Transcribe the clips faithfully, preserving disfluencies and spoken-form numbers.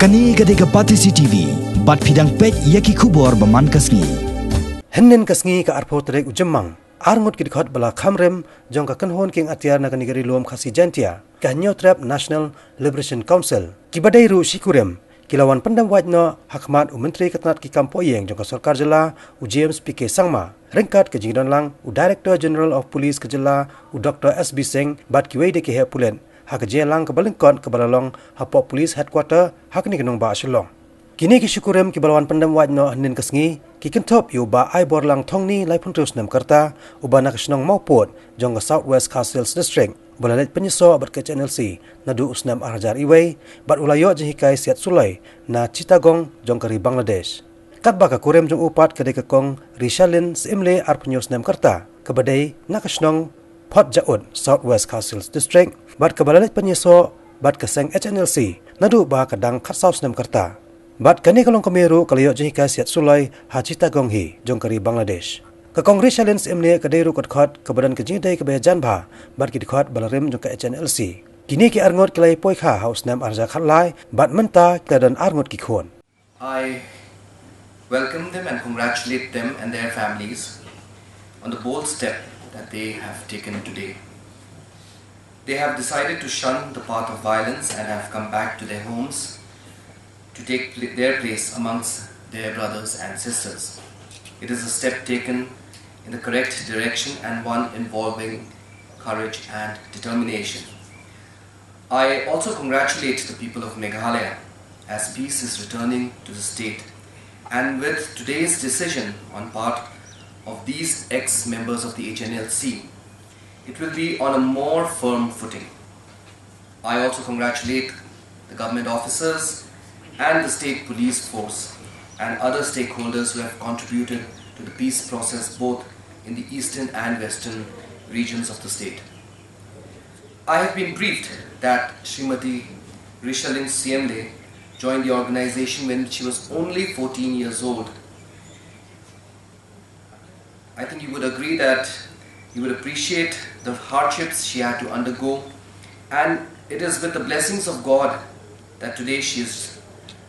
Kane ka dei ka Batesi T V, bad phi dang peit ïa ki khubor ba man ka sngi. Hynnin ka sngi ka arphew tarik u Jymmang, arngut ki dkhot ba la kham rim jong ka kynhun kieng atiar na ka Ri Lum Khasi Jaintia, ka Hynñiewtrep National Liberation Council, kiba dei ruh shi kurim, ki la wan pyndem wait noh ha khmat u Myntri ka tnat ki kam poh ïing jong ka sorkar jylla, u James P K Sangma, ryngkat ka jingdon lang u Director General of Police ka jylla, u Doctor S B Singh, bad kiwei de ki heh pulit, ha ka jingïalang kaba lyngkot kaba la long hapoh Police Headquarter ha kane ka nongbah Shillong. Kine ki shi kurim kiba la wan pyndem wait noh hynnin ka sngi, ki kynthup ïa u Bah Aiborlang Thongni, laiphew hynriew snem ka rta, uba na ka shnong Mawpud jong ka South West Khasi Hills District, uba la leit pynïasoh bad ka H N L C naduh u snem ar hajar wei, bad u la ïoh jinghikai siat suloi na Chittagong jong ka ri Bangladesh. Katba ka kurim jong u pat ka dei ka Kong Rishalin Syiemlieh, arphew hynñiew snem ka rta, kaba dei na ka shnong Photjaud, South West Khasi Hills District, bad kaba la leit pynïasoh bad ka seng H N L C naduh ba ka dang khatsaw snem ka rta. Bad kane ka longkmie ruh ka la ïoh jinghikai siat suloi ha Chittagong hi jong ka ri Bangladesh. Ka Kong Rishalin Syiemlieh ka dei ruh ka dkhot kaba don ka jingïadei kaba ïajan bha bad ki dkhot ba la rim jong ka H N L C. Kine ki arngut ki la ïa poi kha ha u snem ar hajar khatlai, bad mynta ki la don arngut ki khun. I welcome them and congratulate them and their families on the bold step that they have taken today. They have decided to shun the path of violence and have come back to their homes to take pl- their place amongst their brothers and sisters. It is a step taken in the correct direction and one involving courage and determination. I also congratulate the people of Meghalaya as peace is returning to the state, and with today's decision on part of these ex-members of the H N L C, it will be on a more firm footing. I also congratulate the government officers and the state police force and other stakeholders who have contributed to the peace process both in the eastern and western regions of the state. I have been briefed that Srimati Rishalin Syiemlieh joined the organization when she was only fourteen years old. I think you would agree that you would appreciate the hardships she had to undergo, and it is with the blessings of God that today she is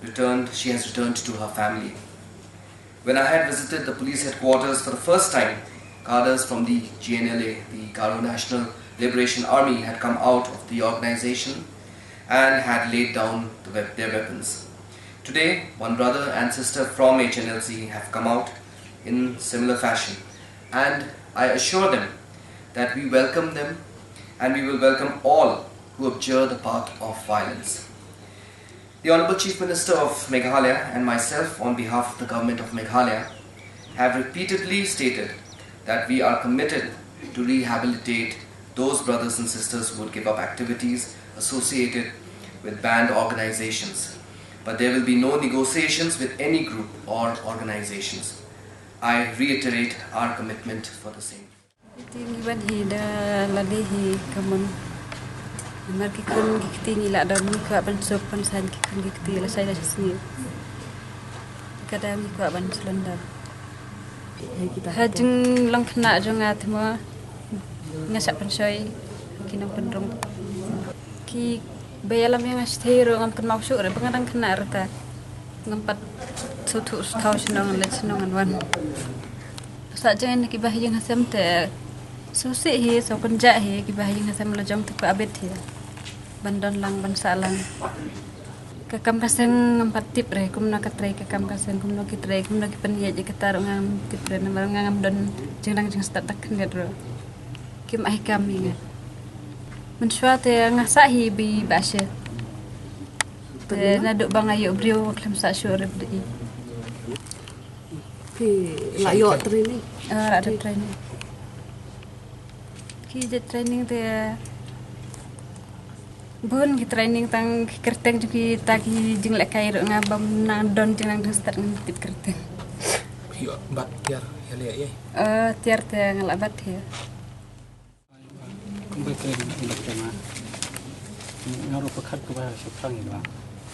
returned, she has returned to her family. When I had visited the police headquarters for the first time, cadres from the G N L A, the Garo National Liberation Army, had come out of the organization and had laid down the wep- their weapons. Today, one brother and sister from H N L C have come out in similar fashion, and I assure them that we welcome them and we will welcome all who abjure the path of violence. The Honorable Chief Minister of Meghalaya and myself, on behalf of the Government of Meghalaya, have repeatedly stated that we are committed to rehabilitate those brothers and sisters who would give up activities associated with banned organizations. But there will be no negotiations with any group or organizations. I reiterate our commitment for the same. Kti ngi wan hi da lade hi kamon. Mar ki khun ki kti ngi la don ngi kwah ban sop ban san ki khun ki kti la sai da sni. Kada ngi kwah ban slon da. Ha jing long khna jong nga thmo nga sa ban soi ki nong pynrung. Ki ba ïalam ïa nga sthei ruh ngam kynmaw shuh re ba nga dang khynnah ruh ta. Ngam pat sngewthuh sngewthaw shnong ngan leit shnong ngan wan. Sa jong kiba ha ïing ha sem te sngewsih hi, sngewkynjah hi, kiba ha ïing ha sem la jong te kwah bit hi. Ban don lang ban sah lang. Ka kam ka seng ngam pat tip re kumno ka trei, ka kam ka seng kumno ki trei, kumno ki pynïaid ïa kata ruh ngam tip re namar nga ngam don jingrang jingstad da khyndiat ruh. Kim ai kam ïa nga. Mynshuwa te nga sah hi ba i ba shet. Te naduh ba nga ïoh briew khlem sah shuh re ba i. Phi la ïoh training? Ah, la da training. Ki jait training te bun ki training tang ki kyrteng jong kita ki jinglehkai ruh nga bym nang don jingnang jingstad ngam tip kyrteng. Ïoh bat tiar ïa leh ïa. Eh, tiar te nga la bat hi. Kumba kren ïa ka ma. Nga ruh pyrkhat kumba shu phrang ïa ka.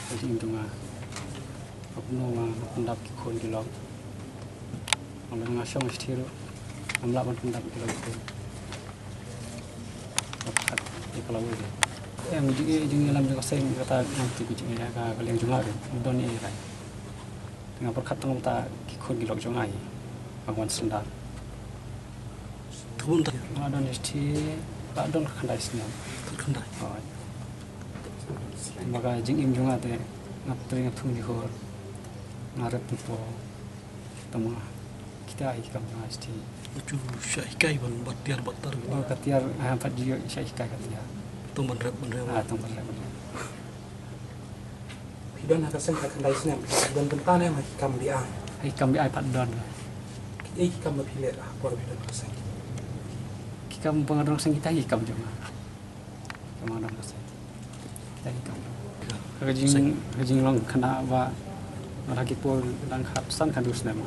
Ka jingim jong nga. Ka kumno nga pyndap ki khun ki long. Nga long nga shong shtiro. Ngam lah ban pyndap ki long ki khun. Nga pyrkhat ïa ka lawei. Em, jing, jingïalam jong ka seng kata, em, tu ka jingïa ka, ka liang jong nga ruh. Don ei ei. Nga pyrkhat tang mynta ki khun ki lok jong nga hi. Ba wan sdang. Tang mynta nga don hi te, ba don khyndai snem. Khyndai. Hooid. Ba ka jingim jong nga te, nga trei nga thung jhur. Nga rep tang po. Tang ma kita hi kam jong nga te. Nga ju shah hikai ban bat tiar bat tar. Oh, ka tiar, ha, pat ju shah hikai ka tiar. Tang ban rep ban rep. Ah, tang ban rep ban rep. Phi don ha ka seng ka khyndai snem, phi don bynta ne em ha ki kam bi ai? Ha ki kam bi ai pat don. Ki ei ki kam ba phi leh ha por phi don ha ka seng? Ki kam ba nga don ha ka seng kita hi ki kam jong nga. Ki kam ba nga don ha ka seng kita hi ki kam. Ka jing, ka jinglong khynnah ba, ba ha ki por dang khatsan khatduh snem.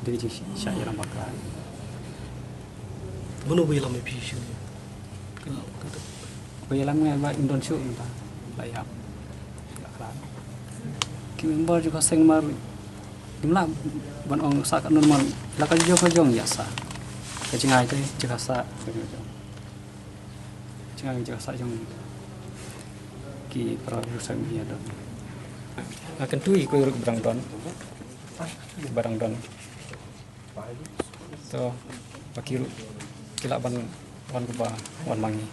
Dei ka jingshah ïalam bakla. Mano ba ïalam ïa phi shuh? Ba ïalam nga ba im don shuh mynta. La ïap. La khlad. Ki member jong ka seng mar, kim lah ban ong sah katno mon. La ka jong ka jong ïa sah. Ka jingai te jong ka sah ka jong jong. Jingai jong ka sah jong ki para rusak ïa don. Nga kyntu ïa ki ruh ba dang don. Ba dang don. To, ba ki ruh ki lah ban wan kumba wan ma ngi.